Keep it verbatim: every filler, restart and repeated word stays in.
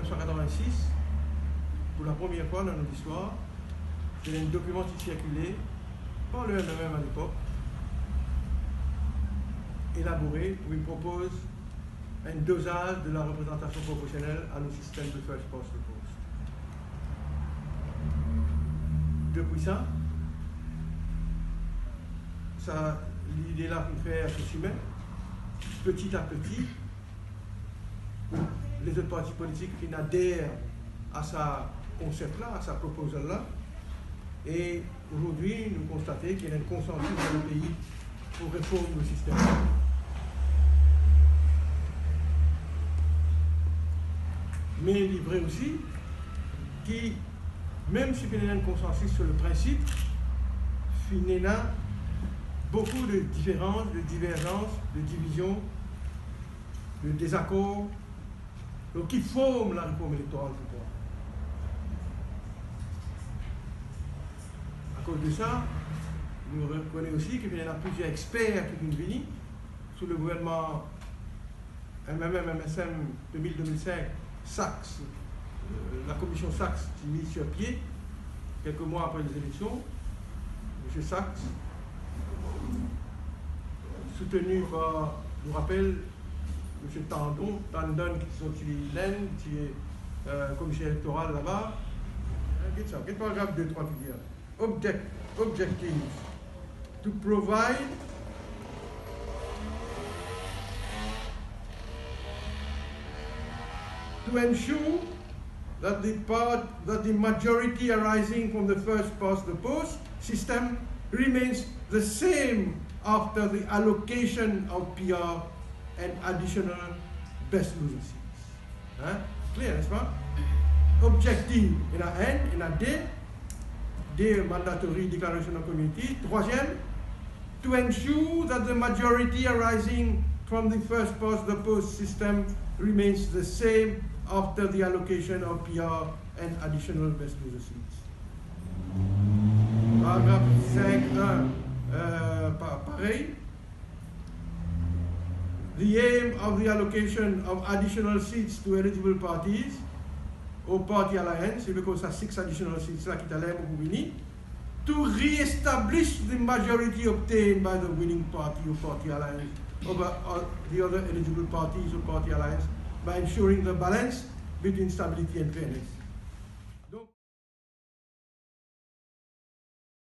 San katrevinsis, pou lapremier fwa dan nou listwar, ti ena enn dokiman ki sirkile par le M M M alepok, elabore pou vinn propoz enn dozaz de la reprezantasion proporsionel a nou sistem de first past the post. Depi sa, sa lide la finn fer so simin. Peti a peti, lezot parti politik finn ader a sa konsep la, a sa proposal la, e azordi nou konstate ki ena enn konsansis dan lepei pou reform nou sistem. Me li vre osi ki, mem si finn ena enn konsansis sur le principe, finn ena boukou de diferans, de diverzans, de divizion, de dezakor, donk ki form lareform elektoral pou twa. Akoz de sa, nou rekone osi ki finn ena plizier exper ki finn vini sou le gouvernman M M M, M S M, de mil, de mil senk, Saxe, euh, la commission Saxe, ti mis sur pied, quelques mois après les élections. Monsieur Saxe, soutenu par, je vous rappelle, Monsieur Tandon, Tandon, ki sorti Linde, ki est, euh, commissaire électoral là-bas. Get sa, get paragraf de trwa ki dir. Object, objective, to provide, to ensure that the part, that the majority arising from the first past the post system remains the same after the allocation of P R and additional best loser seats. Hein? Kler, n'est-ce pas? Objective, ena enn, ena de, de mandatory declaration of community. Trwaziem, to ensure that the majority arising from the first past the post system remains the same after the allocation of P R and additional best loser seats. Paragraf cinq un, euh, pa-, parey. The aim of the allocation of additional seats to eligible parties or party alliance, because sa six additional seats la ki taler mo pou vini, to re-establish the majority obtained by the winning party or party alliance over, uh, the other eligible parties or party alliance by ensuring the balance between stability and fairness.